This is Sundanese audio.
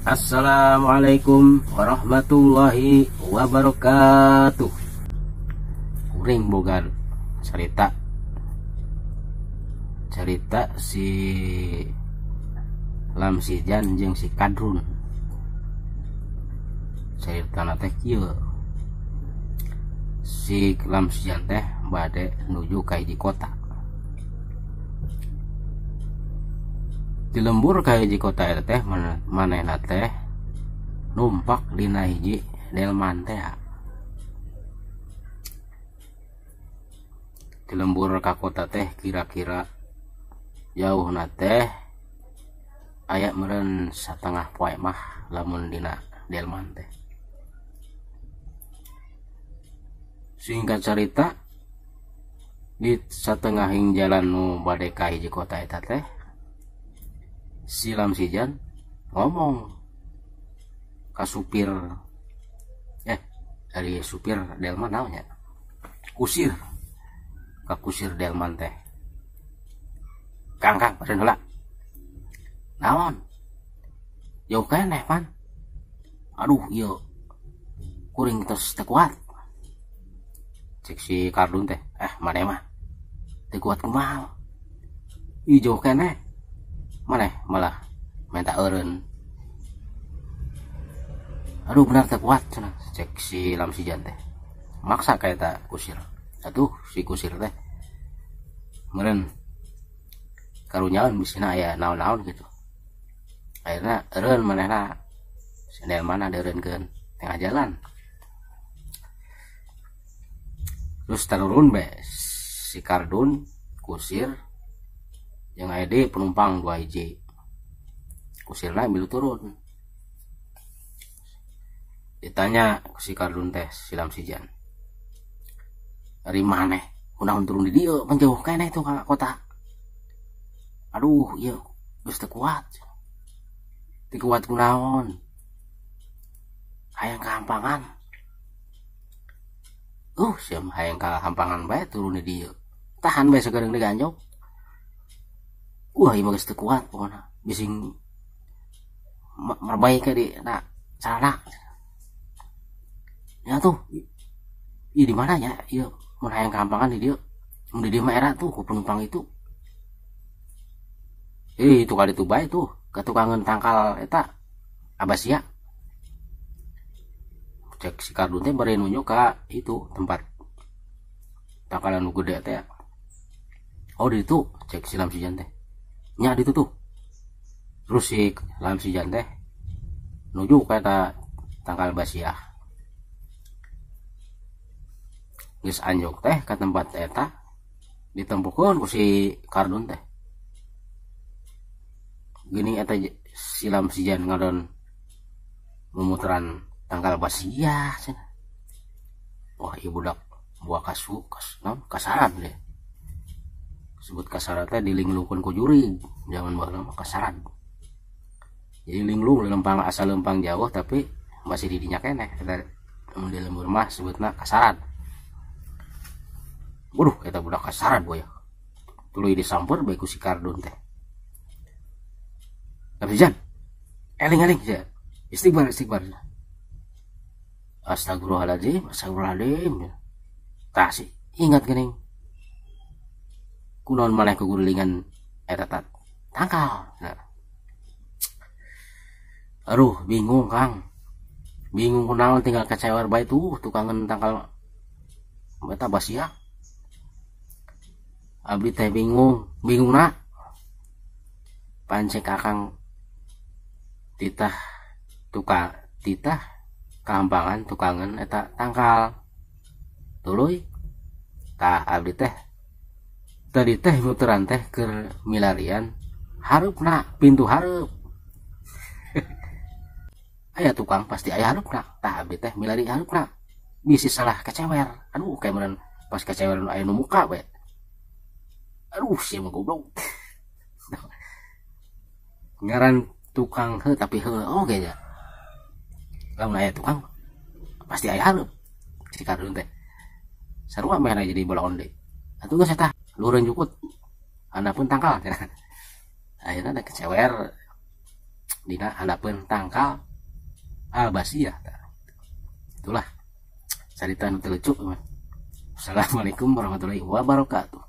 Assalamualaikum warahmatullahi wabarakatuh. Kuring boga cerita. Cerita si Lamsijan jeung si Kadrun. Ceritana teh kieu. Si Lamsijan teh bade nuju ka hiji kota. Di lembur ka hiji kota eta teh manehna teh numpak dina hiji delman teh. Di lembur ka kota teh kira-kira jauhna teh aya meureun satengah poe mah lamun dina delman teh. Singkat cerita, di satengahing jalan nu bade ka hiji kota eta teh, si Lamsijan ngomong ka supir, dari supir delman naonnya, kusir, ka kusir delman teh, kang kang bade heula, naon, jauh keneh pan, aduh ieu kuring tos teu kuat. Cek si Kardun teh, maneh mah teu kuat kumaha, ih jauh keneh, maneh malah minta eureun. Aduh benar teu kuat cenah, cek si Lamsijan teh. Maksa ka eta kusir. Atuh si kusir teh meureun karunyaeun bisina aya naon-naon gitu. Akhirna eureun manehna si delman deureunkeun tengah jalan. Terus turun be si Kardun kusir yang aya deui penumpang 2 hiji. Kusirna milu turun. Ditanya si Kardun teh si Lamsijan, dari maneh kunaon turun di dieu pan jauh keneh tuh ka kota. Aduh ieu geus teu kuat. Teu kuat kunaon? Hayang kahampangan. Sia mah hayang kahampangan bae turun di dieu. Tahan bae sagedeung diganjok. Wah, ieu mah geus teu kuat pokona. Bising merbaik ke di na celana. Ya tuh. Ieu di mana ya? Ieu mun hayang kahampangan di dieu. Mun di dieu mah era tuh ku penumpang itu. Itu kali tuh bae tuh, ka tukangeun tangkal eta Abasia. Cek si Kardun teh bari nunjuk ka itu tempat tangkalan nu gede teh. Oh, di itu cek si Lamsijan teh. Nya di itu tuh. Terus si Lamsijan teh nuju ka eta tangkal basiah. Geus anjok teh ka tempat eta ditempukeun ku si Kardun teh. Geuning eta si Lamsijan ngadon mumuteran tangkal basiah cenah. Wah, ieu budak buah kasu, kas, naon? Kasaran deh. Sebut kasaran teh dilinglungkeun ku jurig. Zaman baheula mah kasaran. Jadi linglung lempang asal lempang jauh tapi masih di dinya keneh. Eta mun di lembur mah sebutna kasaran. Waduh, eta budak kasaran boy. Tuluy disamper bae ku si Kardun teh. Lamsijan, eling-eling sia. Istighfar, istighfar. Astagfirullahaladzim, astagfirullahaladzim. Tah sih, ingat geuning. Kunaon maneh kugulingan eta tangkal. Nah. Aduh, bingung Kang. Bingung kunaon tinggal kecewer bae tuh tukangan tangkal eta basiah. Abdi teh bingung, bingungna. Pancek akang titah tukang titah kahampangan tukangan eta tangkal. Tuluy tah abdi teh tadi teh muteran teh keur milarian hareupna pintu hareup. Aya tukang pasti aya hareupna. Tah abdi teh milari hareupna. Bisi salah kecewer. Aduh kayak meureun pas kecewer nu aya nu muka we. Aduh sia mah goblok. Ngaran tukang heuh tapi heuh oge nya. Lamun aya tukang pasti aya hareup. Si Kardun teh sarua meh jadi bola onde. Atuh geus eta luhureun jukut. Handapun tangkal cenah. Akhirna da kecewer Dina handapeun tangkal albasia. Itulah carita nu lucu. Assalamualaikum warahmatullahi wabarakatuh.